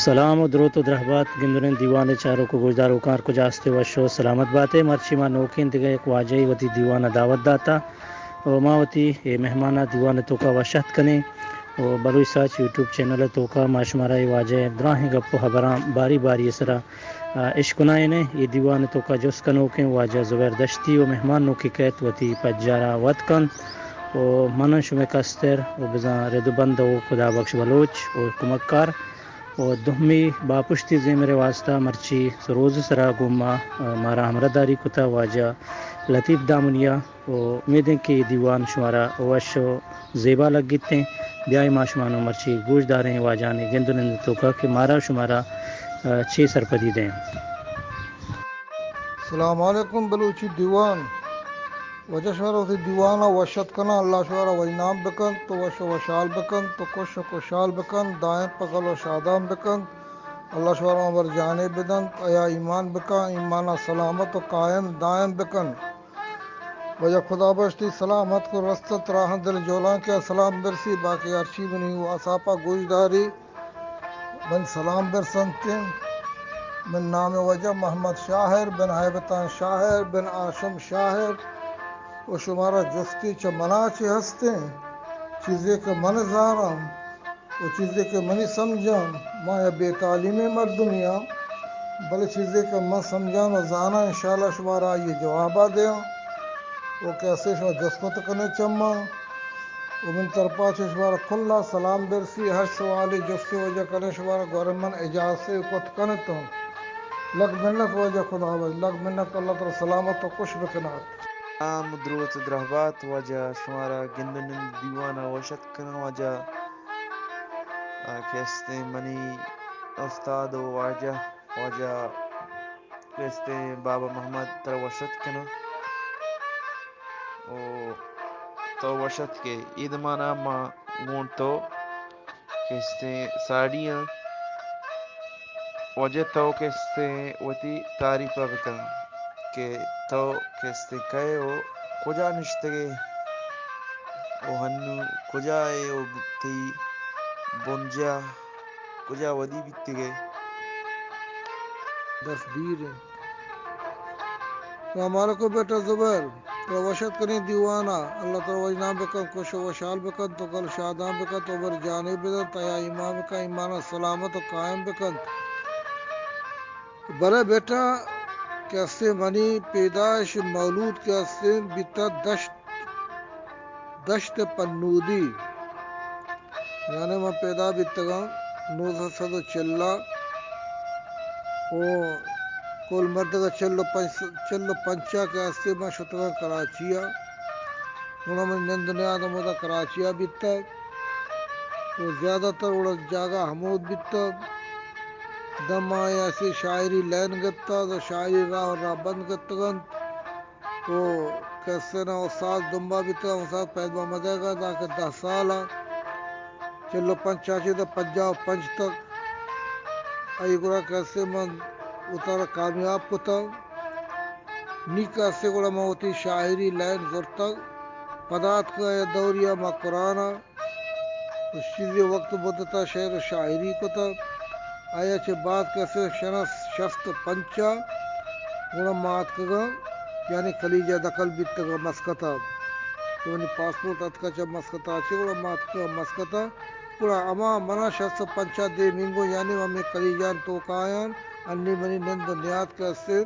سلام و دروت و درہبات گندنیں دیوان ءِ چاروک و گوشداروکاں، ہر کجا ہست ئے وش و سلامت بات ئے۔ مرچی ما نوکیں دگہ یک واجہے وتی دیوان ءَ دعوت داتا و ما وتی اے مہمان ءَ دیوان ءِ توکا وش اتک کنیں و بلوچ ساچ یوٹیوب چینل ءِ توکا ما شمارا اے واجہ ءِ دراہیں گپ و ہبراں باری باری ءِ سرا، آ، اشکنائینیں۔ اے دیوان ءِ توکا جست کنوکیں واجہ زبیر دشتی و مہمان نوکیں کئیت وتی پجارا وت کنت و منن شمئے کستر و بزاں رد و بند و خدا بخش بلوچ و کمکار۔ و دومی باپشتی زیمر ءِ واسطہ مرچی سروز ءِ سرا گوں ما، آ، مارا ہمراہداری کتا واجہ لطیف دامنی ءَ و امیدیں کہ اے دیوان شمارا وش و زیبا لگیتیں۔ بیائے ما شما نوں مرچی گوش داریں واجہانی گند و نند ءِ توکا کہ مارا شمارا، آ، چے سرپدی دیں۔ السلام علیکم بلوچی دیوان۔ واجہ شمارا وتی دیوان ءَ وش اتک کناں، اللہ شمارا وژنام بکنت و وش و وشحال بکنت و خوش و خوشحال بکنت، دائم پہ گل و شادان بکنت۔ اللہ شمارا عمر جانے بدنت، ایا ایمان بکن، ایمان ءَ سلامت و قائم دائم بکن۔ واجہ خدا بخش تئی سلام اتک و رست ات، راہاں دل جولان کہ سلام برسی، باقی ہرچی منی واساپا گوش داری۔ من سلام برسنتیں۔ من نام واجہ محمد شاعر بن ہیبتان شاعر بن ہاشم شاعر و شمارا جستی چہ منا چے ہستیں، چیزے کہ من زاناں و چیزے کہ منی سمجھاں، ما یا بے تعلیمیں مردمے آں، بلے چیزے کہ من سمجھاں و زاناں، انشاءاللہ شمارا آئی جوابا دیاں و کہ اسے شما جست مت کنے چماں۔ و من طرفا چہ شمارا کلا سلام برسی، ہر سوالے جستے واجہ کنیں شمارا گورنمنٹ اجازت کت کنت۔ لک منت واجہ خدا بخش، لک منت، اللہ ترا سلامت و خوش بکنات۔ سلام دروت درہبات واجہ شمارا گند و نند دیوانا وش اتک کناں واجہ، آ، کہ استیں منی استاد و واجہ واجہ کہ استیں بابا محمد ترا وش اتک کناں و تو وش اتک ئے۔ اے دمانا ما گوں تو کہ استیں ساڑی آں۔ واجہ تو کہ استیں وتی تعریف ءَ بکن کہ تو کہ استیں کئے و کجا نشتگ ئے و ہنو کجا ئے و تئی بنجاہ کجا ودی بیتگ ئے؟ دست دیر انت۔ السلام علیکم بیٹا زبیر، ترا وش اتک کنیں دیوانا، اللہ ترا وژنام بکن، خوش و وشحال بکن، تو گل شادان بکن، تو عمر جانے بدن، تیا ایمان بکن، ایمانا سلامت و قائم بکن۔ بلے بیٹا کہ استیں منی پیدائش مولود کہ استیں بیتا دشت دشت پنودی، یعنی من پیدا بیتگاں نوزدہ سد و چل ءَ و کل مردگ ءَ چل و پنچ، چل و پنچ ءَ کہ ہستے من شتگاں کراچی ءَ۔ گڑا من نند و نیاد ہمودا کراچی ءَ بیتگ و زیادہ تر گڑا جاگہ ہمود بیتگ۔ داں ما ایسی شاعری لین گپتگ و شاعری راہ و راہ بند گپتگ انت۔ و کسے نا استاد دمبا بیتگ، استاد فیض محمد ءَ گا داں کہ دہ سال ءَ، چل و پنچ ءَ چہ داں پنجاہ و پنچ تک، آئی گڑا کسے من وتارا کامیاب کتگ۔ نی کسے گڑا من وتی شاعری لائن زرتگ۔ پدا اتکگ اے دوری ءَ ما قرآن ءَ و چیزے وقت مدت ءَ شعر و شاعری کتگ۔ آئی ءَ چہ بعد کسے سنہ شست و پنچ ءَ گڑا ما اتکگاں، یعنی خلیج ءَ دخل بیتگاں مسقط ءَ۔ کہ منی پاسپورٹ اتکا چہ مسقط ءَ چہ گڑا ما اتکگاں مسقط ءَ۔ گڑا ہما منا شست و پنچ ءَ دیم اینگو، یعنی ہمے خلیجان توکایان، انی منی نند و نیاد کہ استیں۔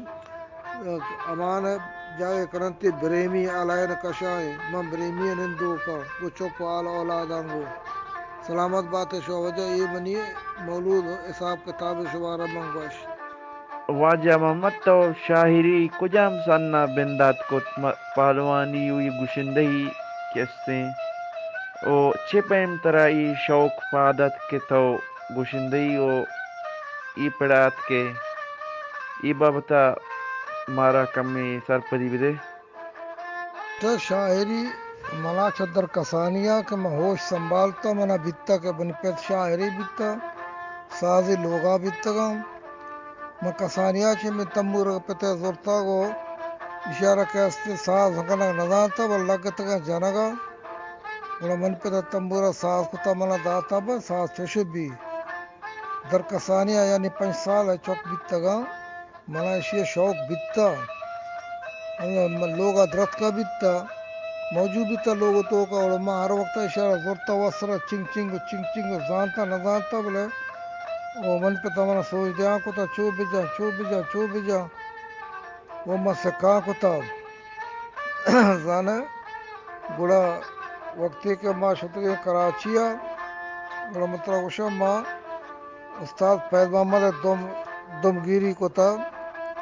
امان ءَ جاگہ کننت بریمی آلائن کشائیں، من بریمی ءَ نندوکاں، گوں چک و آل اولاداں گوں۔ سلامت بات ئے شما واجہ، اے منی مولود حساب کتاب شمارا من گوشت۔ واجہ محمد تو شاعری کجام سن ءَ بندات کت؟ م-، پہلوانی و یہ گشندہی کہ استیں؟ و چے پیم ترا اے شوق پاد ات کہ تو گشندہی و اے پڑ ءَ اتکے؟ اے بابت ءَ مارا کمے سرپدی بدے۔ تو شاعری منا چہ در کسانی ءَ کہ من ہوش سنبھالتا، منا بیتا کہ منی پت شاعرے بیتا، سازی لوگا بیتگاں۔ من کسانی ءَ چہ من تمبور ءَ پت ءَ زرتگ و اشارہ کہ استے ساز کنگ نزانتا، بل لگتگاں جنگا۔ گڑا من پت ءَ تمبور ءَ ساز کتا، منا داتا، بس ساز چوش بی۔ درکسانی ءَ، یعنی پنچ سال ءَ چک بیتگاں، منا ایشی ءِ شوق بیتا۔ من لوگ ءَ درتکا بیتا، موجود بیتا لوگ ءِ توکا، اور ما ہر وقت ایشی ءَ را زرتا، وسرا چنگ چنگ و چنگ چنگ و زانتا نہ زانتا، بلے او من پتا منا سوج دیاں کتا، چو بجاں، چو بجاں، چو بجاں۔ و ما سکا کتا۔ زانے، گڑا وقتی کہ ما شتگیں کراچی ءَ، گڑا من ترا گوشاں، ما استاد فیض محمد ءِ دم، دمگیری کتا،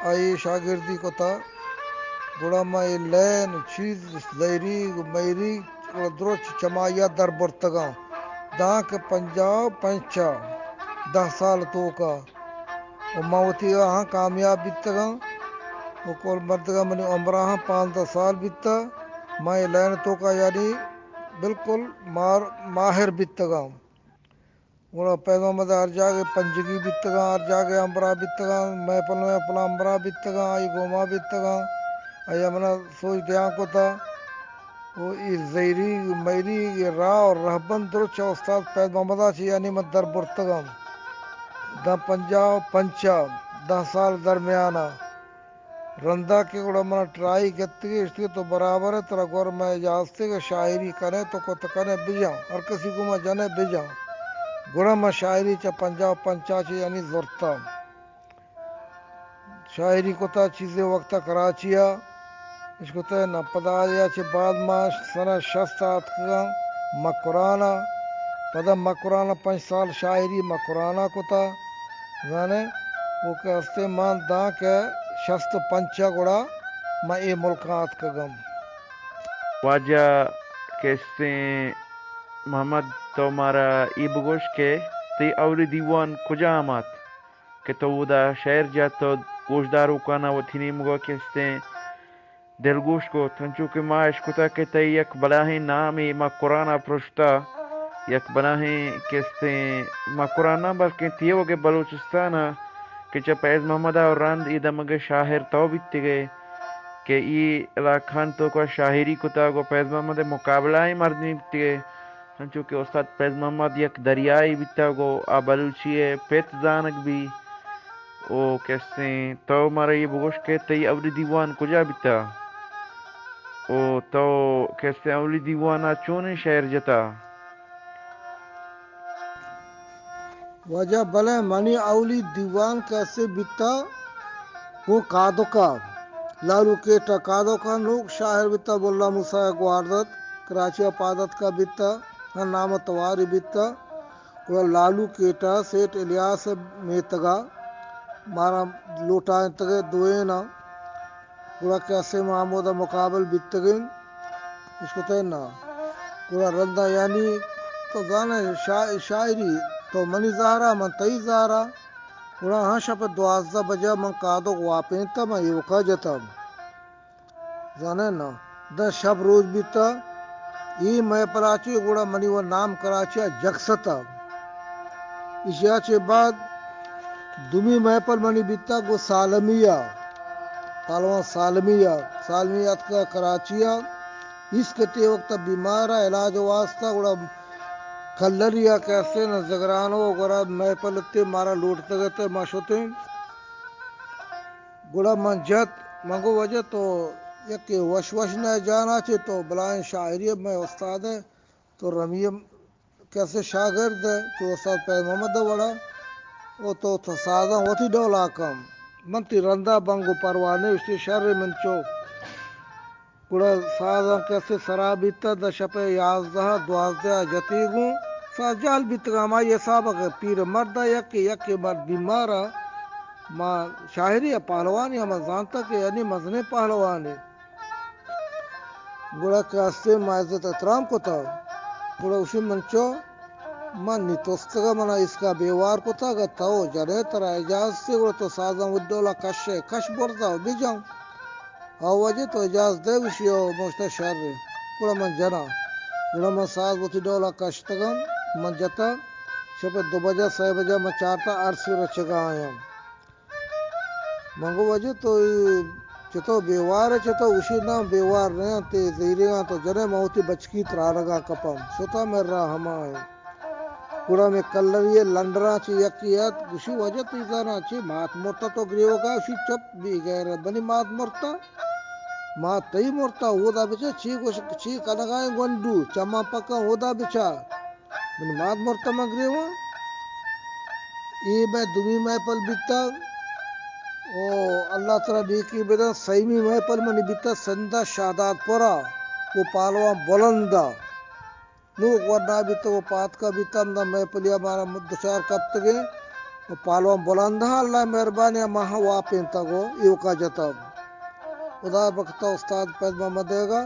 آئی شاگردی کتا۔ گڑا ما اے لین، چیز، زہیریگ، مہیریگ، گڑا درچ چمائی ءَ در برتگاں۔ دانکہ پنجاہ و پنچ ءَ، دہ سال توکا۔ و ما وتی آہاں کامیاب بیتگاں۔ و کل مردگاں منی عمراہاں پانزدہ سال بیتا۔ ما اے لین توکا یعنی بالکل مار، ماہر بیتگاں۔ گڑا فیض محمد ءَ ہر جاگہ پنجگی بیتگاں، ہر جاگہ ہمبراہ بیتگاں، محفل محفل ہمبراہ بیتگاں، آئی گوما بیتگاں، آئی ءَ منا سوج دیاں کتا۔ و اے زہیریگ، مہیریگ، اے راہ و رہبند درچ چہ استاد فیض محمد ءَ چہ یعنی من در برتگاں۔ داں پنجاہ و پنچ ءَ، دہ سال درمیان ءَ۔ رندا کہ گڑا منا ٹرائی گتگی، اشتگی تو برابر ئے، ترا گور مئے اجازتے کہ شاعری کنے تو کت کنے بجاں، ہر کسی گوما جنے بجاں۔ گڑا من شاعری چہ پنجاہ و پنچ ءَ چہ یعنی زرتا۔ شاعری کتا چیزے وقتا کراچی ءَ، اشکتہ نہ۔ پدا آیا چہ بعد ما سنہ شست ءَ آتکگاں مکران ءَ۔ پدا مکران ءَ پنچ سال شاعری مکران ءَ کتا۔ زانے، او کہ ہستے مان داں کہ شست و پنچ ءَ گڑا من اے ملکاں آتکگم۔ واجہ کستیں محمد، تو مارا اے بگوش کہ تئی اولی دیوان کجام ات کہ تو اودا شعر جت و گوشداروکانا وتی نیمگا کستیں دلگوش کت، انچو کہ ما اشکتگ کہ تئی یک بلاہیں نامے مکران ءَ پرشتہ، یک بلاہیں کستیں مکران نہ بلکیں تیوگیں بلوچستان ءَ کہ چہ فیض محمد ءَ رند اے دمگ ءِ شاعر تو بیتگ ئے کہ اے علاقہانی توکا شاعری کتگ و فیض محمد ءِ مقابلہ ءَ مردمے بیتگ ئے۔ انچو کہ استاد فیض محمد یک دریائے بیتگ و آ بلوچی ءِ پت زانگ بی۔ او کستیں تو مارا اے بگوش کہ تئی اولی دیوان کجا بیتا؟ او تو کستیں اولی دیوان ءَ چونیں شعر جتا؟ واجہ بلے منی اولی دیوان کسے بیتا گوں کادوکا، لالو کیٹا۔ کادوکا نوک شاعر بیتا، ملا موسیٰ ءِ گوار دات، کراچی ءَ پاد اتکا بیتا، ہاں نام ءُ تواری بیتا۔ گڑا لالو کیٹا سیٹ الیاس ءِ میتگا مارا لوٹائینتگ ءَ دوئیناں۔ گڑا کسے ما ہمودا مقابل بیتگیں، اشکتہ نا۔ گڑا رندا یعنی تو زانے شا-، شاعری تو منی زہرا، من تئی زہرا۔ گڑا ہاں شپ دوازدہ بجہ من کادوک واپینتا، من ایوکا جتا۔ زانے نا، داں شپ روچ بیتا، اے محفل ءَ چہ گڑا منی و نام کراچی ءَ جکستا۔ ایشی ءَ چہ بعد دومی محفل منی بیتا گوں سالمی ءَ، پہلوان سالمی ءَ۔ سالمی اتکا کراچی ءَ، ایسکٹے وقت بیمار ءَ علاج واسطہ، گڑا کلری ءَ کسے نہ زگرانو، گڑا محفل تے مارا لوٹتگ ات، ما شتیں۔ گڑا من جت، من گو واجہ تو یکے وش وش نہ جانا چے، تو بلائیں شاعری مئے استاد ئے، تو رمی کسے شاگرد ئے، تو استاد فیض محمد وڑا، او تو، تو سازاں وتی ڈولا کن۔ من تی رندا بنگ و پرواہ نہ اشتی شر من چو۔ گڑا سازاں کسے سرا بیتا، داں شپ یازدہ دوازدہ جتی گوں، ساز جہل بیتگا، ہمائی حساب کہ پیر مردا یکے، یکے مرد بیمارا۔ ما شاعری ءُ پہلوانی ہم زانتا کہ یعنی مزنیں پہلوانے۔ گڑا کہ ہستیں ما عزت احترام کتا۔ گڑا اشی من چو، من نی توستگا منا اسکا بیوار کتا، اگا تو جنے ترا اجازت سے، گڑا تو سازاں و ڈولا کشے، کش برزا و بجن۔ او واجہ تو اجازت دے، گوشی او مشتا شر۔ گڑا من جنا۔ گڑا من ساز وتی ڈولا کشتگم، من جتا۔ شپ دو بجہ، سئے بجہ من چارتا ارسی رچگا آیاں۔ من گو واجہ تو اے چتو بیوار ئے؟ چتو؟ گوشی نا بیوار نہ آں، تے زیرگاں تو جنے من وتی بچکی ترانگا کپم۔ شتا مئے راہ ہما ایں۔ گڑا مئے کلری ءِ لنڈراں چہ یکے ات، گوشی، واجہ تئی زاناں چے مات مرتا تو گریوگا؟ گوشی، چپ بے غیرت، منی مات مرتا؟ مات تئی مرتا؟ اودا بچار چے گوش، چے کنگا ایں گونڈو، چماں پکاں، اودا بچار۔ منی مات مرتا من گریواں۔ اے مئے دومی محفل بیتا۔ او اللہ ترا نیکی بدن، سیمی محفل منی بیتا سندھ ءِ شہداد پورا، او پہلوان بلند ءَ۔ نوک ورنا بیتگ و پاتکا بیتگ، ہمدا محفلیا مارا دچار کپتگیں و پالوان بلندہاں اللہ مہربانی ءَ ماہاں واپینتگ و ایوکا جتگ۔ ہدا بخت ءَ استاد پید محمد ایگا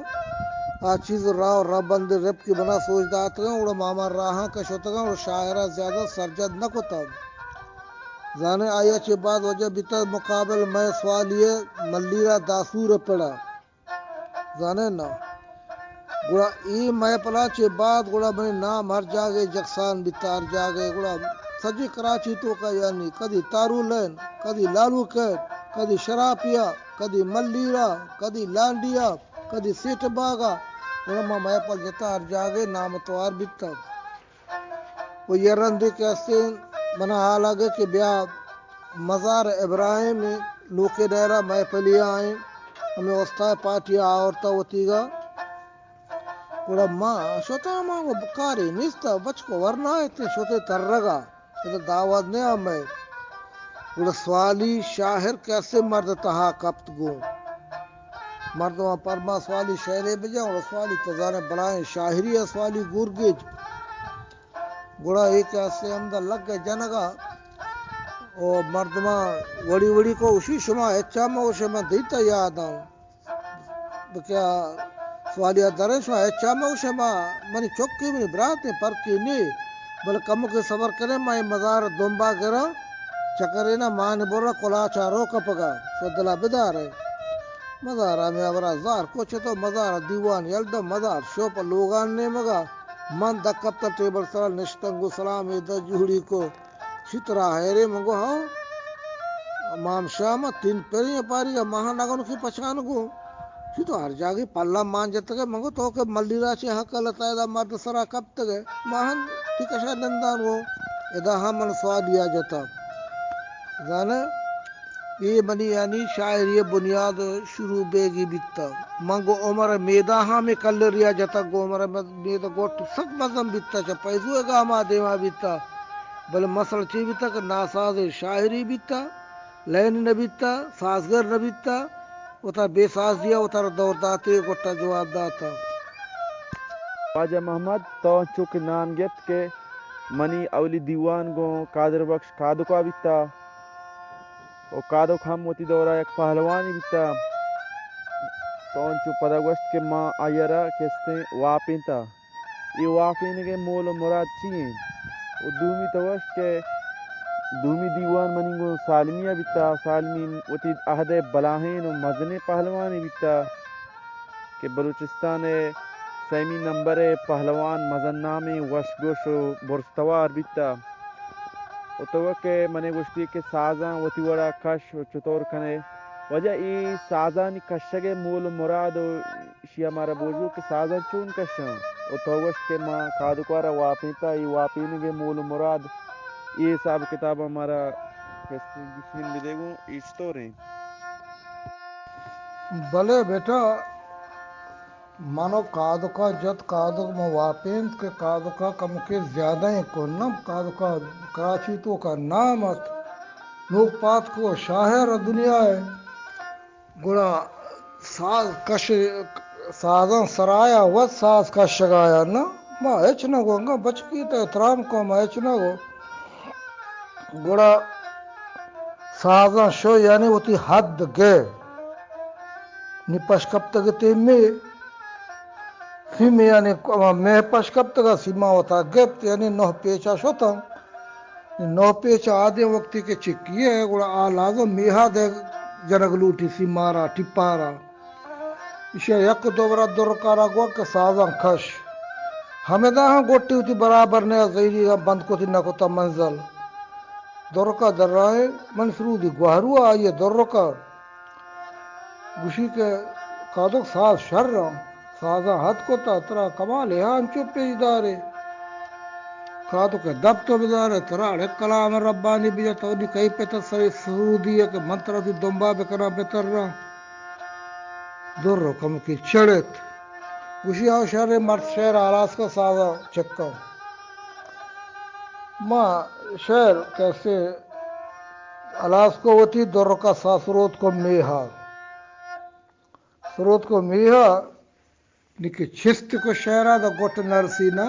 آ چیز راہ و رہبند رپکی بنا سوج داتگاں، گڑا ماما راہاں کہ شتگاں، گڑا شاعرا زیادہ سرجد نہ کتگ۔ زانے آیا چہ بعد وجہ بیتگ مقابل مئے سوالی ملیرا داسور پڑا۔ زانئے نا؟ گڑا اے محفلاں چہ بعد گڑا منی نام ہر جاگہ جکسان بیتا، ہر جاگہ گڑا سجی کراچی توکا، یعنی کدی تارو لین، کدی لالو کیٹ، کدی شراپیا، کدی ملیرا، کدی لانڈیا، کدی سیٹ باگا، گڑا ما محفل جتا ہر جاگہ نام توار بیتا۔ و یہ رندے کہ ہستیں منا حال آگے کہ بیا مزار ابراہیم نوکے ڈیرہ محفلی آئیں، ہمیں استاد پارٹی آورتا وتیگا۔ گڑا ما شتا، ما وہ کارے نیستا، بچکو ورنا ایتے شتے ترگا، ادا دعوت نہ ہمیں۔ گڑا سوالی شاعر کیسے مرد تہا کپت گوں۔ مردماں پرما سوالی شعرے بجا، گڑا سوالی تزانے بلائیں شاعری ہے سوالی گورگیج۔ گڑا اے کہ ہستے ہمدا لگ ء جنگ ء، او مردماں وڑی وڑی کو اشی، شما ہچا مہ گوشے، من دیتا یاد آں۔ بکیا سوالی ء درے، شما ہچا مہ گوشے، ما منی چکی منی براتیں پرکی نی، بلے کمکے صبر کنے، ما اے مزار دمبا گراں، چکرے نا مان برا کلاچا رو کپگا، شو دلا بدارے۔ مزار ہمیں ہبرا زار کو چتو، مزار دیوان یلدم، مزار شو پہ لوگان نیمگا۔ من دکپتہ ٹیبل سرا نشتن گوں سلامے دست جوڑی کو۔ چی ترا حیرے؟ من گو ہاں۔ امام شاہ ما تین پریں پاری ء ماہاں نگن کی پچان گو۔ چی تو ہر جاگی پلا مان جتگ ئے؟ من گو تو کہ ملی را چے حق اللہ تعالی مرد سرا کپتگ ئے۔ ماہن تی کشا نندان گو۔ ادا ہم من سوالیا جتا۔ زانے؟ اے منی یعنی شاعری ء بنیاد شروع بیگی بیتا۔ من گوں عمر ء میداہاں ہمے کلری ء جتگ، گوں عمر ء میدہ گوٹ سک مزن بیتا، چہ پیسو ء گاما دیما بیتا، بلے مسئلہ چی بیتا کہ ناساز شاعری بیتا، لین نہ بیتا، سازگر نہ بیتا، وتا بے سازی ء وتا را دور داتے گٹا جواب داتا۔ واجہ محمد، تو انچو کہ نام گپت کہ منی اولی دیوان گوں قادر بخش کادکا بیتا۔ و کادک ہم وتی دورا یک پہلوانے بیتا۔ تو انچو پدا گوشت کہ ما آئی ء را کستیں واپینتا۔ اے واپینگ ء مول و مراد چی انت؟ و دومی تو گوشت کہ دومی دیوان منی گوں سالمی ء بیتا۔ سالمی وتی عہد ء بلاہیں و مزنیں پہلوانے بیتا کہ بلوچستان ء سیمی نمبر ء پہلوان، مزن نامیں، وشگوش و برز توار بیتا۔ و تو کہ منے گوشتی کہ سازاں وتی وڑا کش و چطور کنے؟ واجہ، اے سازانی کشگ ء مول و مراد و اشیا مارا بوجو کہ سازاں چون کشاں؟ و تو گوشت کہ ما کادکارا واپینتا، اے واپینگ ء مول و مراد، اے حساب کتابا مارا کسے گوشین بدے گوں، اے چطوریں؟ بلے بیٹا، من و کادکا جت، کادک من واپینت کہ کادکا کمکے زیادہ ایں کن نہ، کادکا کراچی توکا نام ات، لوگ پات کو شاعر دنیا ء۔ گڑا ساز کش، سازاں سرایا وت ساز کشگایا نہ، ما ہچ نہ گو، انگا بچکی تا احترام کو، ما ہچ نہ گو۔ گڑا سازاں شو یعنی وتی حد گئے۔ نی پش کپتگ تیمے، سیمے یعنی ہما مہ پش کپتگ، سیما وتا گپت، یعنی نہ پیچا شتاں۔ نہ پیچا آدے وقتی کہ چکی ہے، گڑا آ لازم میہا دے جنگ لوٹی سیمارا، ٹپارا۔ ایشی ء یک دو برا درکارا گوا کہ سازاں کش۔ ہمدا ہاں گوٹی وتی برابر نہ زہیری بند کتی نہ کتا منزل۔ درکا درائیں من سرودی گوہرو آئیے درکا۔ گوشی کہ کادک ساز شر آں، سازاں حد کتا، ترا کمال ہے انچو پیش دارے۔ کاتو کہ دپ تو بدارے، ترا اڑے کلام ربانی بجا، تو نی کئی پت سرے سرودی ہے کہ من ترا تی دمبا بکناں بتراں۔ درو کمکی چڑت۔ گوشی آ شر مرد شعر آلاس کو سازا چکا۔ ما شعر کیسے آلاس کو وتی درو کا سا سرود کو میہا۔ سرود کو میہا، نی کہ چست کو شعرا دا گٹ نرسی نا۔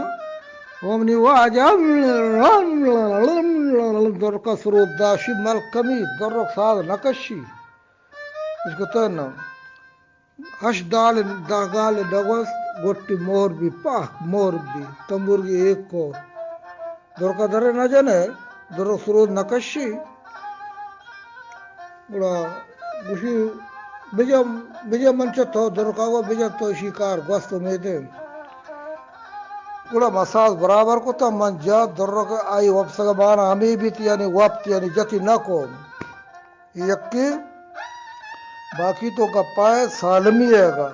او منی واجہ درکا سرود داشی ملکمی درک ساز نکشی۔ اس کو تو نا۔ ہشت دال دہ گال نگوست، گٹی مہر بی، پاک مہر بی، تمبورگی ایک کو۔ درکا درے نہ جنے، درو سرود نہ کشی۔ گڑا گوشی، بجا، بجا من چہ تو درکا گو، بجا تو شکار گوست امیدیں۔ گڑا مساز برابر کتا، من جا درک آئی وپسگ بانا ہمے بیت، یعنی وپت، یعنی جتی نہ کو۔ یکے باقی تو گپا ہے سالمی ہے گا۔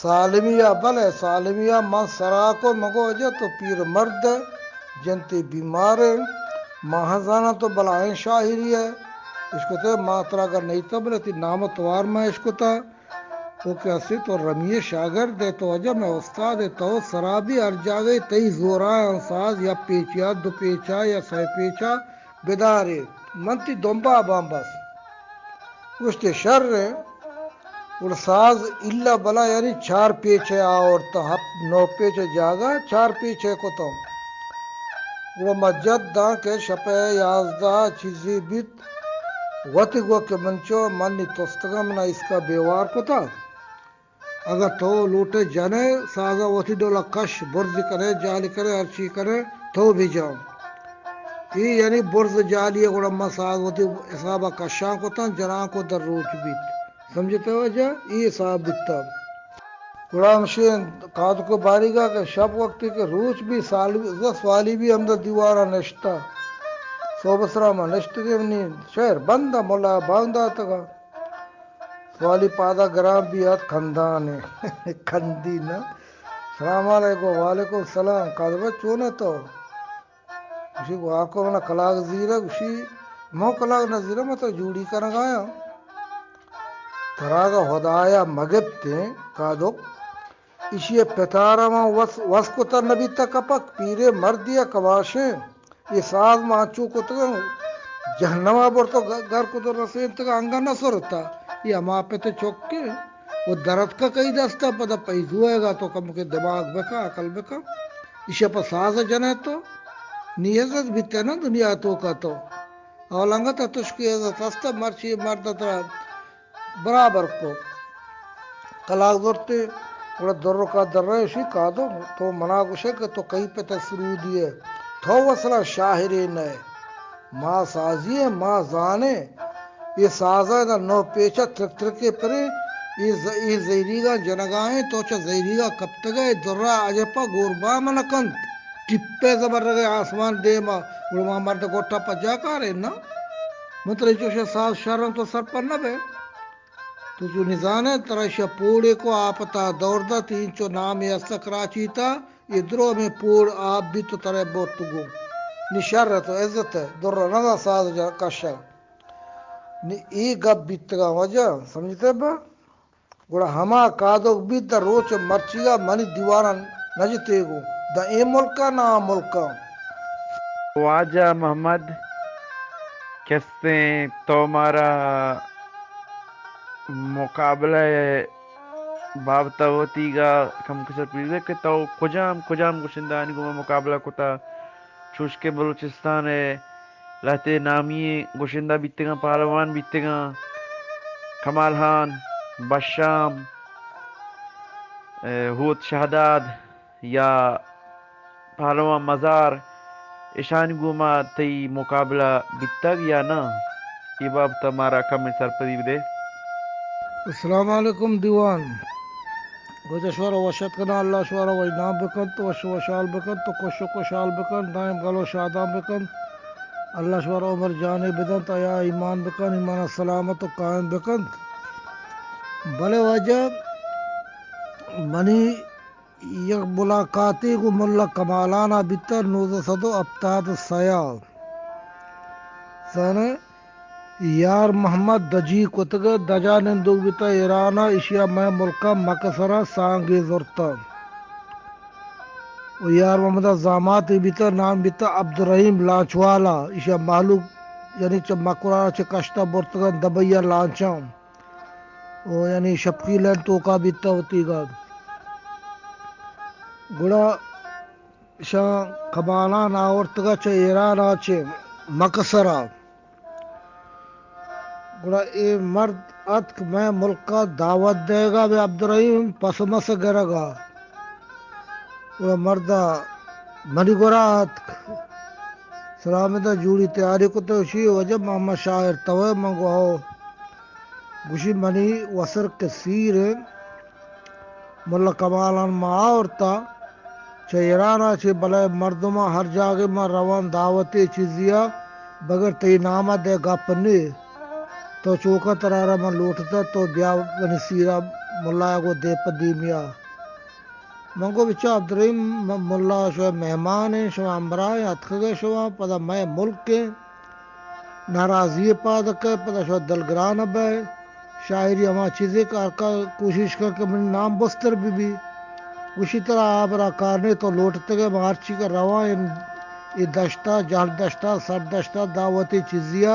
سالمی ء بلے سالمی ء من سرا کو مگو اجہ تو پیر مرد ہے، جنتے بیمار ہے، ما ہم زاناں تو بلائیں شاعری ہے۔ اشکتے ما ترا اگر نہیں تو بلے تی نام و توار ما اشکتا۔ او کہ اسے تو رمی شاگرد ہے، تو اجہ میں استاد ہے، تو سرا بھی ہر جاگہ تئی زورا انساز یا پیچیا دو پیچا یا سہ پیچا بدارے، من تی دمبا باں بس۔ گوشتے، شر ایں۔ گڑا ساز الا بلا یعنی چار پیچ ء آورتاں، ہپت نو پیچ ء جاگہ چار پیچ ء کتاں۔ گڑا ما جت داں کہ شپ ء یازدہ چیزے بیت، وتی گو کہ من چو من نی تستگاں، منا اسکا بیوار کتا۔ اگاں تو لوٹئے جنئے سازا وتی ڈولا کش، برزی کنئے، جالی کنئے، ہرچی کنئے، تو بجن۔ اے یعنی برز جالی ء گڑا من ساز وتی حسابا کشان کتاں، جنان کو در روچ بیت۔ سمجھتے واجہ؟ اے حساب بیتا۔ گڑا ہمشی کاتکو باریگا کہ شپ وقتی کہ روچ بی سال، سوالی بی ہمدا دیوارا نشتا۔ صوب سرا ما نشتگیں، منی شعر بندا، ملا بانگ داتگا۔ سوالی پادا گران بیات کندانے۔ کندی نا۔ سلام علیکم۔ وعلیکم سلام۔ قادر بھائی چون ہے تو؟ گوشی، واکو منا کلاگ زیرہ، گوشی، مو کلاگ نہ زیرہ، من تو جوڑی کنگایاں۔ تراگا خدایا مگپتیں کادک۔ ایشی ء پتارا من وس، وس کتہ نہ بیتہ کپک، پیریں مردے ء کماشیں۔ اے ساز من انچو کتگاں، جہنم ء برتو گ، گر کتو رسینتگاں، انگہ نہ سرتہ۔ اے ہما پت ء چکے و درتکہ کئی دستا، پدا پیزو ء گا تو کمکے دماغ بکن، عقل بکن۔ ایشی ء پہ ساز ء جنئے تو، نی عزت بیتہ نا دنیا ء توکا تو۔ اول انگت ء تشکی عزت ہستہ، مرچی مرد ء ترا برابر کو۔ کلاگ زرتے، گڑا درکا درائے شی کادو، تو منا گوشے کہ تو کئی پت ء سرودی ئے، تو اصلا شاعرے نہ ئے۔ ما سازی ئے، ما زانے، اے سازا دا نو پیچا ترک ترکے پرے، اے ز، اے زہیریگا جنگا ایں، تو چہ زہیریگا کپتگ ئے، درا اجپا گوربام نہ کنت۔ ٹپے زبرگے آسمان دیما، گڑا ما مرد گوٹا پجا کارے نا۔ من ترا چوشیں ساز شراں تو سرپد نہ بئے۔ تو چو نزانے ترا ایشی ء پوڑے کو آپتا دور دات، اینچو نامے است کراچی تا، اے درو ہمے پوڑ آپ بیت تو ترا برت گوں۔ نی شر ء تو عزت ء در ء نزا ساز جا کشا۔ نی اے گپ بیتگاں واجہ، سمجھتے با؟ گڑا ہما کادوک بیت داں روچ مرچیگا منی دیواناں نہ جتیگوں، داں اے ملکا نہ آ ملکا۔ واجہ محمد، کستیں تو مارا مقابلہ ء بابت ء وتیگا کمکسر پیش دے کہ تو کجام کجام گشندہانی گوما مقابلہ کتا، چوش کہ بلوچستان ء لہتے نامی ئیں گشندہ بیتگاں، پہلوان بیتگاں، کمال خان، بشام، ء ہوت شہداد، یا پہلوان مزار، اشانی گوما تئی مقابلہ بیتگ یا نہ؟ اے بابت ء مارا کمے سرپدی بدے۔ السلام علیکم دیوان۔ گوجہ شمارا وش اتک کناں، اللہ شمارا وش نام بکنت، وش وشحال بکنت، تو خوش و خوشحال بکنت، دائم گل و شادان بکنت۔ اللہ شمارا عمر جانے بدنت، حیا ایمان بکنت، ایمان سلامت و قائم بکنت۔ بلے واجہ منی یک ملاقاتے گوں ملا کمالان ءَ بیتہ نوزدہ سد و ہپتاد و سئے ءَ۔ زانئے، یار محمد دجی کتگ، دجا نندوک بیتہ ایران ءَ، ایشی ءَ مئے ملک ءَ مکسر ءَ سانگے زرتہ۔ و یار محمد ءَ زاماتے بیتہ، نام بیتہ عبدالرحیم لانچوالا، ایشی ءَ مہلوک یعنی چہ مکران ءَ چہ کشتہ برتگ انت دبئی ءَ لانچاں۔ و یعنی شپکی لین توکا بیتہ وتیگا۔ گڑا شاں کمالان آورتگا چہ ایران ءَ چہ مکسر ءَ۔ گڑا اے مرد اتک مئے ملک ءَ دعوت دئیگا بہ عبدالرحیم پس مس گرگا۔ گڑا مرد ءَ منی گورا اتک۔ سلام دا جوڑی تیاری کتہ، گوشی واجہ محمد شاعر توئے؟ من گو ہو۔ گوشی منی وسر کہ سیر انت، ملا کمالان ما آورتا چہ ایران ءَ چہ، بلے مردماں ہر جاگہ ما روان دعوتے چیزی ءَ بغیر تئی نام ءَ دے گپ نے۔ تو چوکا ترا را من لوٹتا، تو بیا منی سیرا ملا ءَ گو دے پہ دیمی ءَ۔ من گو بچا عبدالرحیم، م-، ملا شما مہمان ہیں، شما ہمراہ ہیں، اتکگے شما، پدا مئے ملک ہیں۔ ناراضی پاد کئے، پدا شما دلگران بئے۔ شاعری ہما چیزے کہ ہر کا کوشش کن کہ منی نام بستر بہ بی۔ گوشی ترا آبرا کار نے، تو لوٹتگے ما ہرچی کہ رواں اے، اے دشتا، جہل دشتا، سر دشتا، دعوتی چیزیا،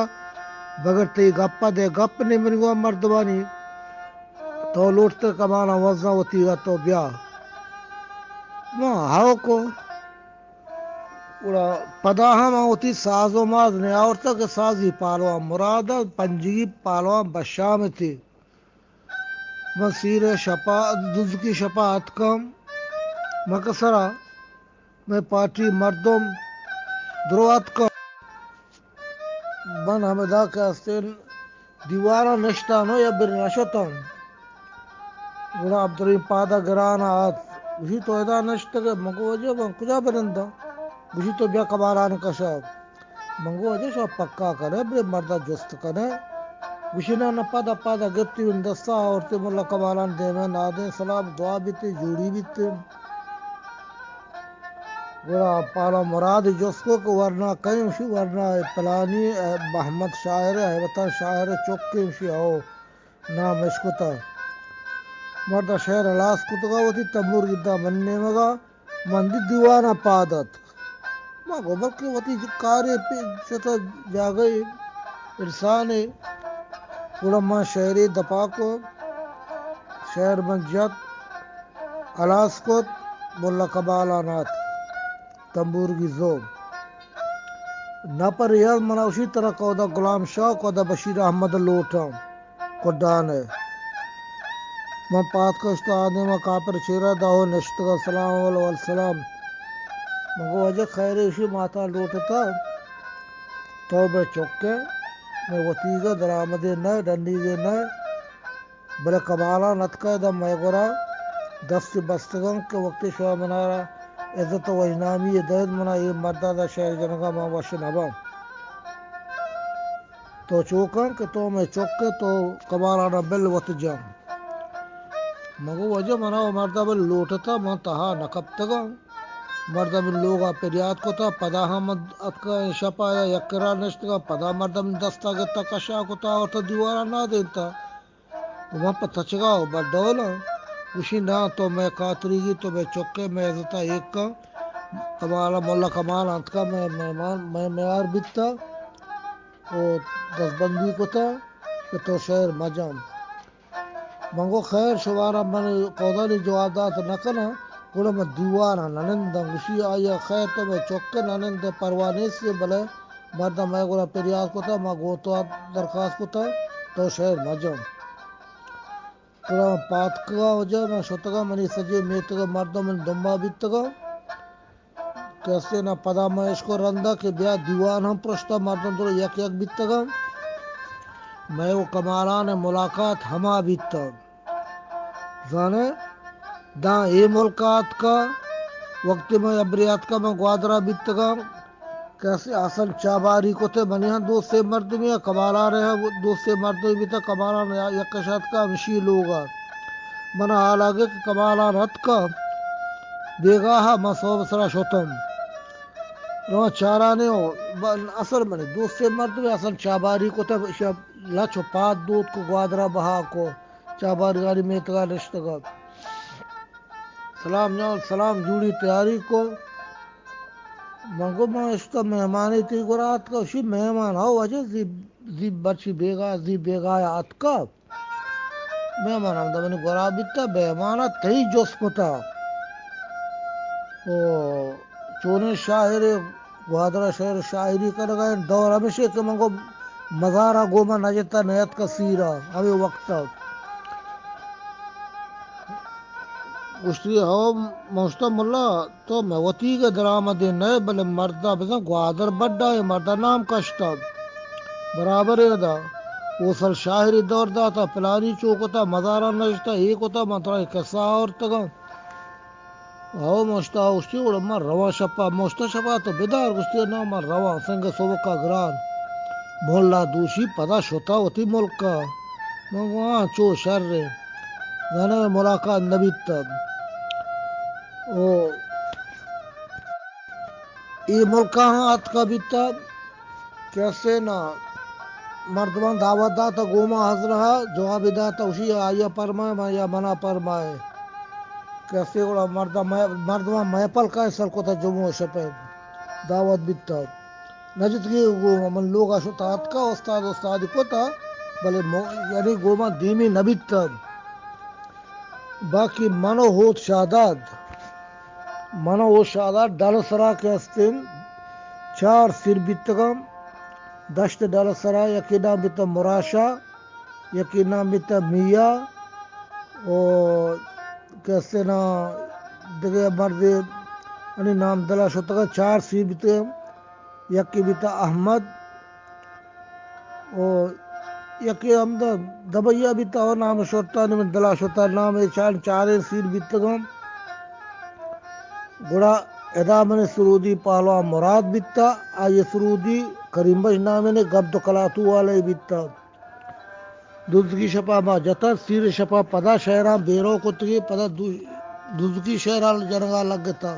بغیر تئی گپا دے گپ نے منی گوا مردمانی۔ تو لوٹتگ کمانا وزاں وتیگا تو بیا۔ ما ہاو کو۔ گڑا پدا ہم آ وتی ساز و ماز نیاورتہ کہ سازی پالوان مراد ات، پنجگی پالوان بشام اتی۔ من سیر شپا، دزکی شپا اتکم مکسرا، مئے پارٹی مردم درو اتکم۔ من ہمدا کہ استیں دیوانا نشتانو یا بر نشتان۔ گڑا عبدالرحیم پادا گرانا آت۔ گوشی تو ادا نشتگے؟ من گو واجہ من کجا بننداں؟ گوشی تو بیا کمالان کشا۔ من گو واجہ شما پکا کنے، بلے مردا جست کنے۔ گوشی نا نا، پادا پادا گپتی من دستا آورتی ملا کمالان دیمے نادیں سلام دعا بیتی جوڑی بیتی۔ گڑا پالا مراد جست کو کہ ورنا کئے؟ گوشی ورنا پلانی اے محمد شاعر، ہیبتان شاعر چکے۔ گوشی ہو، نام اشکتا۔ مردا شعر ہلاس کتگا وتی تمبور گدا من نیمگا، من دی دیوانا پاد اتک۔ ما گو بلکہ وتی کارے پہ چتا جاگہ انسانے۔ گڑا ما شعرے دپا کو، شعر من جت، ہلاس کت، ملا کمالان آت۔ تمبورگی زو۔ نپر یل منا اشی ترا کودا غلام شاہ، کودا بشیر احمد لوٹاں کڈانے۔ من پاد کشت آدم کاپر چیرا داہو نشتگا سلام علیہ السلام۔ من گو واجہ خیر اشی ماتا لوٹتا تو بے چکے، میں وتیگا درآمدے نہ، ڈنیگے نہ۔ بلے کمالان اتکا داں مئے گورا دستی بستگاں کہ وقتی شما منارا عزت و وشنامی دئیت، منا اے مردا دا شعر جنگا من وش نباں۔ تو چو کن کہ تو مئے چک ئے، تو کمالانا بل وت جن۔ من گو واجہ منا و مردا بل لوٹتا، من تہا نکپتگاں۔ مردا من لوگا پریات کتا، پدا ہم من اتکا شپا یک کرا نشتگاں، پدا مردا من دستا گتا کشا کتا، آورتا دیوارا نادینتا۔ و من پہ تچگا و بر ڈول آں۔ گوشی، نا، تو مئے کاتریگی، تو مئے چکے، مئے عزتا ایک کن۔ کمال، ملا کمال انت کا مئے مہمان، مئے میار بیتا و دستبندی کتا کہ تو شعر مجن۔ من گو، خیر، شمارا من قودانی جواب دات نہ کناں، گڑا من دیوانا نہ ننداں۔ گوشی، آیا خیر تو مئے چکے نہ نندے، پرواہ نیستی، بلے مردم مئے گورا پریات کتا، ما گوں تو درخواست کتا، تو شعر مجن۔ گڑا من پاتکگا وجہ من شتگا، منی سجے میتگا مردم من دمبا بیتگا۔ کسے نا پدا من اشکو رندا کہ بیا دیوان ہم پرشتا، مردم درو یک یک بیتگا۔ مئے و کمالان ملاقات ہما بیتگ۔ زانے، داں اے ملک ءَ اتکا، وقتی من ابری اتکا، من گوادر ءَ بیتگاں، کسے حسن چاباری کتے، منی ہم دوستے مردمی ءَ، کمالان ءَ ہم دوستے مردمی بیتا، کمالان یک کش اتکا ہمشی لوگ ءَ۔ من حال آگے کہ کمالان اتکا، بیگاہ ءَ من سہب ءِ سرا شتم۔ رواں چاران ءَ، ب-، اصل منی دوستیں مردمے، اصل چاباری کتہ، ایشاں لچ و پاد دوت کو، گوادرا بہا کو، چابارگانی میتگا نشتگ ات۔ سلام جان، سلام جوڑی تیاری کو۔ من گو، من اشتہ مہمانے تئی گورا اتکا، اشی مہمان، ہو واجہ، زی، زی برچی بیگاہ، زی بیگاہ اتکا۔ مہمان ہمدا منی گورا بیتا، مہمان ءَ تئی جست کتا۔ او چونیں شاعرے، گوادر ءَ شعر شاعری کنگا انت، دور ہمیشے کہ من گو مزارا گوما نجتا نیتکا سیرا، ہمے وقتا۔ گوشتی، ہو، من گوشتا ملا، تو مئے وتیگ ءِ درآمدے نئے، بلے مردا بزاں گوادر بڈا اے، مردا نام کشتگ۔ برابر اے ادا۔ اوسل شاعری دور داتا، پلانی چو کتا، مزارا نشتا، اے کتا، من ترا اے قصہ آورتگاں۔ ہو، من گوشتا، گوشتی، گڑا من رواں شپا، من گوشتا شپا تو بدار، گوشتی، نا، من رواں، سنگ سبکا گران۔ ملا دوشی پدا شتا وتی ملکا۔ من گو، ہاں، چو شر اے۔ زاناں ملاقات نہ بیتگ۔ او اے ملکا ہم اتکا بیتگ کہ اسے نا مردمان دعوت داتا گوما حضرہ جوابی داتا، اشی آئیا پرمائے من یا منا پرمائے کہ اسے گڑا مردم، مردمان محفل کا سر کتا جمعہ شپے دعوت بیتگ۔ نجتگی گوما من لوگا شتا اتکا، استاد استادی کتا، بلے مو-، یعنی گوما دیمی نبیتگ۔ باقی من و ہوت شاداد، من و ہوت شاداد ڈل سرا کہ استیں چار سیر بیتگاں، دشت ڈل سرا، یکی نام بیتا مراشا، یکی نام بیتا میا، و کہ استیں نا دگہ مردے، انی نام دلا شتگاں، چار سیر بیتگاں۔ یکے بیتا احمد، و یکے ہمدا دبئی ءَ بیتا، و نام شرطانی من دلا شرطا نام اے چار، چاریں سیر بیتگاں۔ گڑا ادا من سرودی پہلوان مراد بیتا، آئی سرودی کریم بخش نامے نے گبد و کلاتو والے بیتا۔ دزگی شپا ما جتن، سیر شپا پدا شعراں بیرو کتگی، پدا دو-، دزگی شعراں جنگا لگتا۔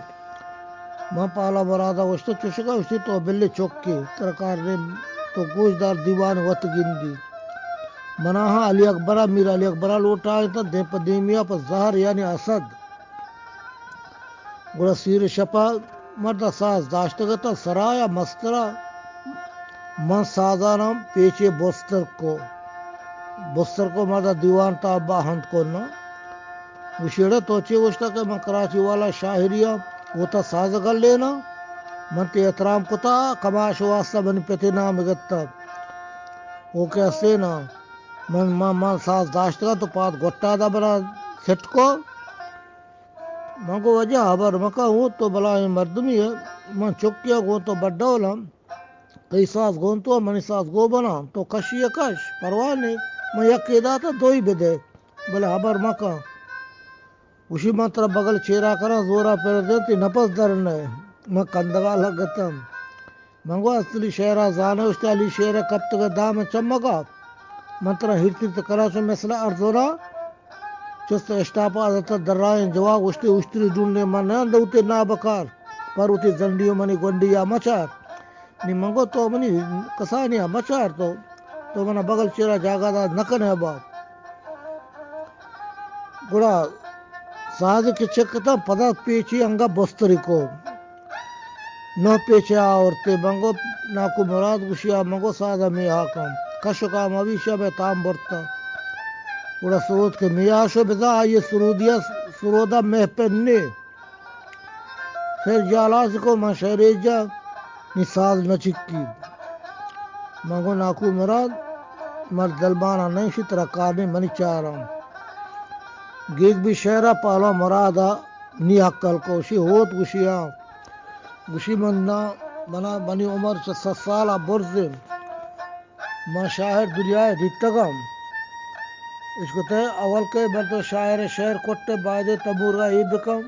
من پالا مرادا گوشت، چوشکا گوشتی، تو بلے چکے، ترا کار نے، تو گوش دار دیوان وت گندی۔ منا ہاں علی اکبرا، میر علی اکبرا لوٹائینتا، دیم پہ دیمیا پہ زہر یعنی اسد۔ گڑا سیر شپا مردا ساز داشتگ اتاں سرا یا مسترا، من سازاناں پیچے بستر کو، بستر کو مردا دیوان تا باہند کو نا۔ گوشیڑا تو چے گوشتا کہ من کراچی والا شاعری آں، وتا ساز گل لینا، من تے احترام کتا، کماش واسطہ منی پتے نام گتا۔ او کہ اسے نا، من، من، من ساز داشتگا تو پاد گٹا دا بنا سٹ کو۔ من گو واجہ ہبر مکن، ہوں تو بلاہیں مردمے ئے، من چکے آں گوں تو بڈولم، تئی ساز گوں تو، منی ساز گوں بنا، تو کشی ءَ کش، پرواہ نے، من یکے داتا دوئی بدے، بلے ہبر مکن۔ گوشی من ترا بگل چیرا کناں، زورا پر دیں، تئی نپس در نئے، من کندگا لگتم۔ من گو استلی شعرا زانہ، اشتہ علی شعر کپتگ دام چمگا۔ من ترا ہرتی تو کراچو مثل ارزورا۔ چست اشتاپ عادت درائیں جواب اشتے اشتری ڈونڈے من نہ دوتے نا بکار۔ پر وتی زنڈی و منی گونڈی یا مچار۔ نی من گو تو منی کسانی یا مچار تو۔ تو منا بگل چیرا جاگہ دات نہ کنے ابا۔ گڑا ساز کہ چکتاں پدا پیچی انگا بستری کو۔ نو پیچے آورتے، من گو ناکو مراد گوشی آ من گو ساز ہمی ہاکاں۔ کشکا مبی شب تام برتا۔ گڑا سرود کہ میا شو بزا آئیے سرودیا سرودا مہ پنے۔ پھر جالاس کو من شہرے جا نی ساز نہ چکی۔ من گو ناکو مراد، مر دلبانا نہیں شی ترا کار نہیں منی چاراں۔ گیگ بھی شہرا پالو مرادا نی عقل کو شی ہوت گوشی آ۔ گوشی من نا، منا منی عمر چہ ست سالا برزیں۔ من شاعر دنیا ء دیتگاں۔ اشکتے اول کہ بر تو شاعر شعر کٹے بایدے تمورگا ای بکن۔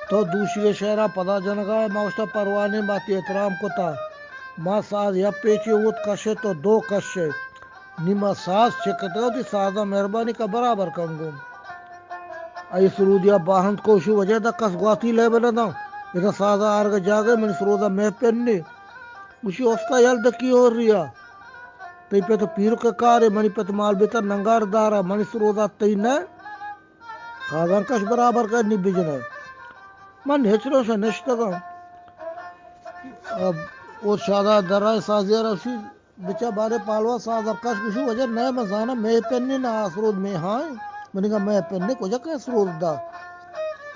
تو دوشی ء شعرا پدا جنگا ء، ما اشتا پروانے ما تی احترام کتا۔ ما ساز یک پیچی اوت کشے تو دو کشے۔ نی ما ساز چکتگا تی سازا مہربانی کا برابر کن گوں۔ آئی سرودیا باہند کو، گوشی وجہ دا کس گواتی لیب نہ داں۔ ادا سازا آرگ جاگہ، منی سرودا مہ پنے۔ گوشی استا یل دکی ہوریا۔ تئی پت پیرک کارے، منی پت مال بیتا ننگار دارا، منی سرودا تئی نہ۔ سازان کش برابر کنی بجنے۔ من ہچ روشا نشتگاں۔ اب او شادا درائے سازیا رسی۔ بچا بارے پالوا ساز ارکش گوشی وجہ نہ من زاناں مہ پنے نہ آ سرود مہ ہائیں۔ منیگا مہ پنے کجا کہ سرود دا۔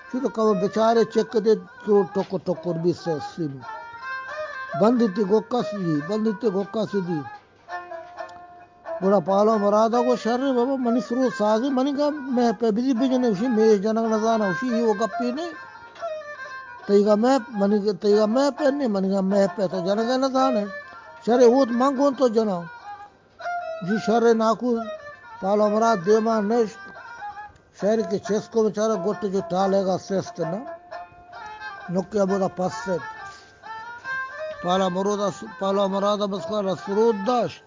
شو تو کم بچارے چک دے تو ٹکر ٹکر بی سسیم۔ بندی تی گوکا سدی، بندی تی گوکا سدی۔ گڑا پالوا مرادا گو شر بابا منی سرود سازی منیگا مہ پہ بزی بجنے، گوشی مہ جنگ نہ زاناں، گوشی ای وہ گپی نے۔ تئیگا مہ، منی، تئیگا مہ پنے، منیگا مہ پہ تو جنگ نہ زانے۔ شرے اوت من گون تو جناں۔ جی شر ناکو پالوا مراد دیما نشت۔ شہر کے چس کو بیچارہ گٹ جو ٹالے گا سست نا۔ نکے ابودا پست۔ پالوا مرودا، پالوا مرادا بس کا سرود داشت۔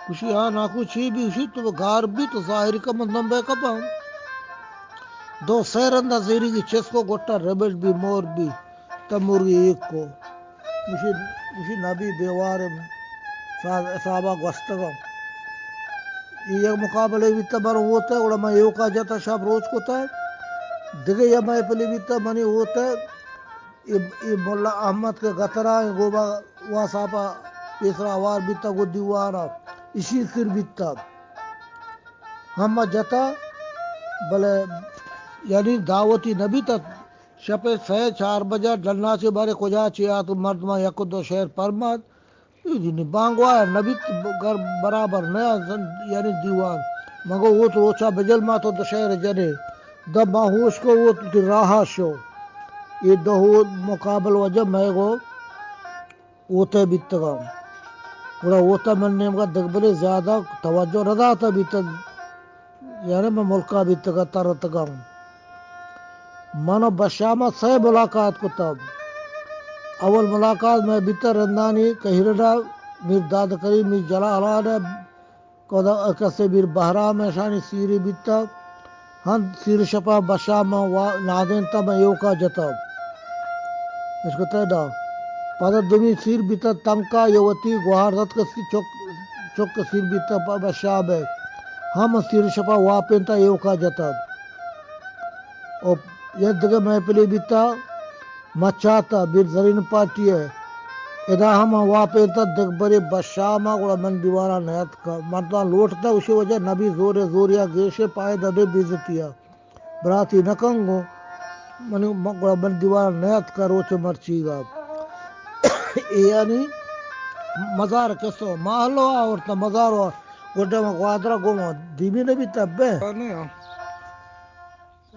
گوشی ہاں ناکو چی بی؟ گوشی تو گار بی تو ظاہری کا مندم بے کپاں۔ دو سہ رندا زیری کی چس کو گٹا ربٹ بی مور بی۔ تہ مرگی ایک کو۔ گوشی، گوشی نبی بیوارم ساز حسابا گوستگم۔ ای یک مقابلے بیتا بر ہوتا، گڑا من ایوکا جتا شپ روچ کتا۔ دگہ یا محفلی بیتا منی ہوتا۔ ای، ای ملا احمد کے گترا گوبا واساپا پیسرا وار بیتا گو دیوانا۔ اشی سر بیتا۔ ہما جتا، بلے یعنی دعوتی نبی تا۔ شپ ء سئے چار بجا ڈنا چہ بارے کجا چہ آت، مردماں یک و دو شعر پرمات۔ اے دینی بانگواہ نبیت، گر برابر نہ، یعنی دیوان۔ مگو اوت روچا بجل ما تو دو شعر جنے۔ دب ما ہوش کو اوت تی راہا شو۔ اے دو مقابل وجہ مئے گو اوتہ بیتگاں۔ گڑا اوتہ من نیمگا دگبرے زیادہ توجہ نہ داتہ بیتگ، یعنی من ملکا بیتگاں ترتگاں۔ من و بشام ء سئے ملاقات کتگ۔ اول ملاقات مئے بیتہ رندانی کہیرڈا میر داد کریم، میر جلال آن ء کدا کسے میر بہرام اشانی سیری بیتگ۔ ہند سیر شپا بشام ء وا-، نادینتا من ایوکا جتگ۔ اشکتہ ڈا۔ پدا دومی سیر بیتگ تنکا، یہ وتی گوہار دت کسی چک، چک سیر بیتگ پہ بشام ء۔ ہم سیر شپا واپینتا ایوکا جتگ۔ او یک دگہ محفلے بیتا مچاتا، میر زرین پارٹی ء۔ ادا ہم واپینتا دگبرے بشام ء، گڑا من دیوانا نیاتکا۔ من تو لوٹتا، اسی وجہ نبی زورے زوریا گیشے پائے ددے بیزتیا۔ براتی نہ کنگو۔ من، من گڑا من دیوانا نیاتکا روچ مرچیگا۔ اے یعنی مزار کسو، ماہلو آورتا مزارو، گڈا ما گوادرا گوما دیمی نبی تبے۔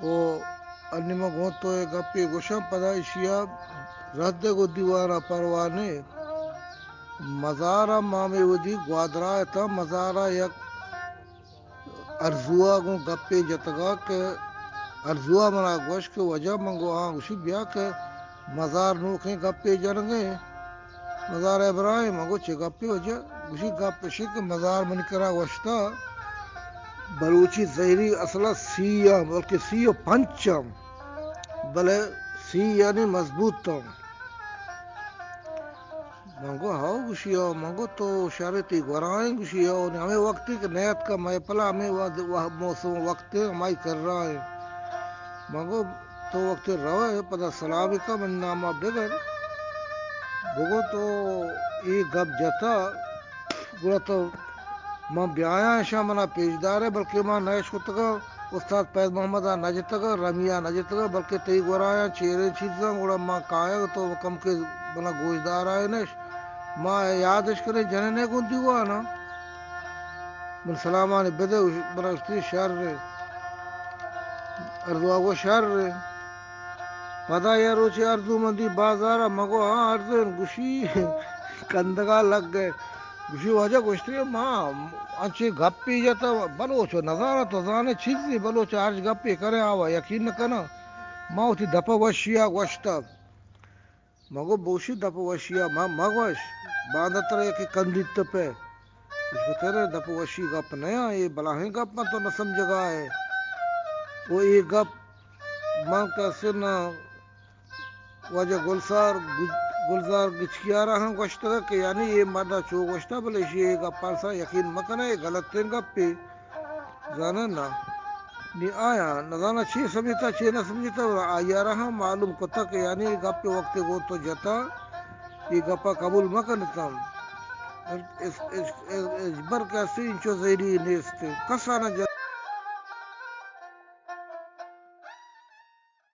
او انی من گوں تو اے گپے گوشاں، پدا ایشی ء رد ء گوں دیوان ء پرواہ نے۔ مزار ء ما ہمے وھدی گوادر ء اتاں، مزار ء یک ارزو ء گوں گپے جتگ ء کہ ارزو ء منا گوشت کہ واجہ، من گوں آں گوشی بیا کہ مزار نوکیں گپے جنگ ء۔ مزار ابراہیم، من گوں چے گپے واجہ؟ گوشی گپ اش کہ مزار منی کرا گوشتہ بلوچی زہری اصل ء سی ء، بلکہ سی و پنچ ء، بلے سی یعنی مضبوط ء۔ من گوں ہو گوشی ہو، من گوں تو شر تی گورائیں گوشی ہو، ہمے وقتی کہ نیتکا مئے پلا ہمے وقت، موسم وقت ہمائی کر رہا ہے۔ من گوں تو وقت روئے، پدا سلام کا من ناما بگر۔ بگو تو اے گپ جتا، گڑا تو من بیایاں اشاں منا پیشدار ہے، بلکہ ما نہ اشکتگاں، استاد فیض محمد ء نہ جتگاں، رمی ء نہ جتگاں، بلکہ تئی گورایاں چیریں چیزاں، گڑا ما کایاں تو کم کے منا گوشدار آئے نش۔ ما یاد اش کریں جننے گوں دیوان ء۔ من سلامانی بدے، منا اشتی شر۔ ارزو آگو شر۔ پدا یا روچے ارزو مندی بازار ء، مگو ہاں ارزن، گوشی کندگا لگ گئے۔ گوشی واجہ گوشتی ما انچے گپی جتا، بلوچ نزانہ تو زانے چیزی، بلوچ ہرچ گپی کرے آوا یقین نہ کنا۔ ما وتی دپ وشیا گوشتا۔ مگو بوشی دپ وشیا ما مگوش، باندا ترا یکی کندیت پہ۔ اشکو تیرے دپ وشی گپ نیا، اے بلاہیں گپ من تو نہ سمجھگا ہے۔ و اے گپ من کسے نہ واجہ گلزار، گل-، گلزار گچکیارا ہم گوشتگ کہ یعنی اے مردا چو گوشتا، بلے ایشی اے گپاں سرا یقین مکنہ، اے غلطیں گپے، زاناں نا۔ نی آیاں نزاناں چے سمجھتا، چے نہ سمجھتا، بلے آئیارا ہم معلوم کتا کہ یعنی اے گپے وقتے گوں تو جتا، اے گپا قبول مکنتاں۔ اس، اس، اس، ہچبر کسے انچو زہری نیست، کسا نہ جتا۔